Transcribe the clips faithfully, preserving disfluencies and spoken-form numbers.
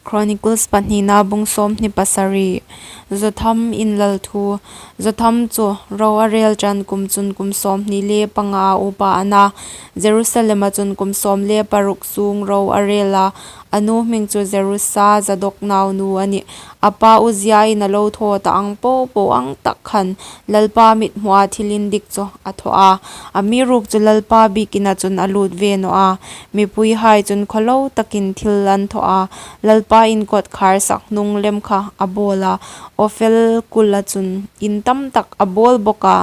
Chronicles pahnina bung sawmhni pasari. Jotham inlal thu. Jotham chu ro a rel ṭan kum chun kum sawmhni le panga upa a na. Jerusalema chun kum sawm le paruk sung ro a rel a. A nu hming chu Jerusa, Zadok naunu a nih. A pa Uzia-in a lo thaw ta ang po po ang tak khan Lalpa mithmua thil indik chu a thaw a. Amiruokchu Lalpa biekina chun a lut ve naw a. Mipuihai chun khawhlo takin thil an thaw a. Lalpa in kawtkhar sak hnung lem kha a bawl a. Ophel kula chun in tam tak a bawl bawk a.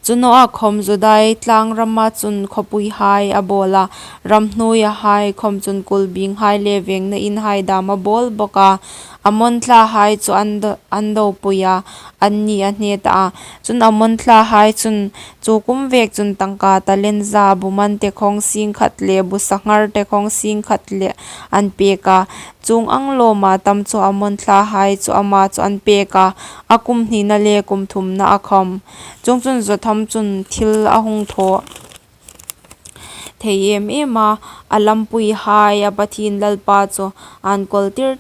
Chu naw a khawm Judai tlang rama chun khawpuihai a bawl a. Ram hnuoia hai khawm chun kulbinghai le vengna inhai dam a bawl bawk a. Ammon thlahai chu an do, an dopui a, anni a hne ta a. Chun Ammon thlahai chun chu kum vek chun tangka talent za bu man te khawng sing khat le bu sanghar te khawng sing khat le an pek a. Chuong ang lawma tam chu Ammon thlahai chu ama chu an pek a, a kum hnina le kum thumna a khawm. Chuongchun Jotham chun thil a hung thaw thei em em a, a lampuihai a Pathien Lalpa chu an kawltir,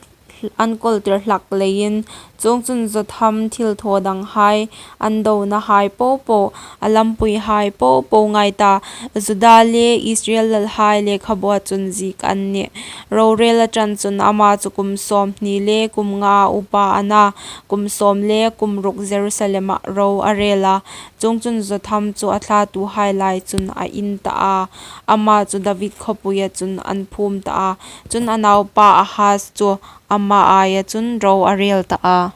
an kawltir hlak leiin. Chuongchun Jotham thil thaw danghai, an donahai po po, a lampuihai po po ngai ta, Juda le Israel lalhai lekhabua chun ziek an nih. Rorel a ṭan chun ama chu kum sawmhni le kum nga upa a na, kum sawm le kum ruk Jerusalema ro a rel a. Chuongchun Jotham chu a thlatuhai lai chun a in ta a, ama chu David khawpuia chun an phum ta a. Chun a naupa Ahaz chu ama aia chun ro a rel ta a.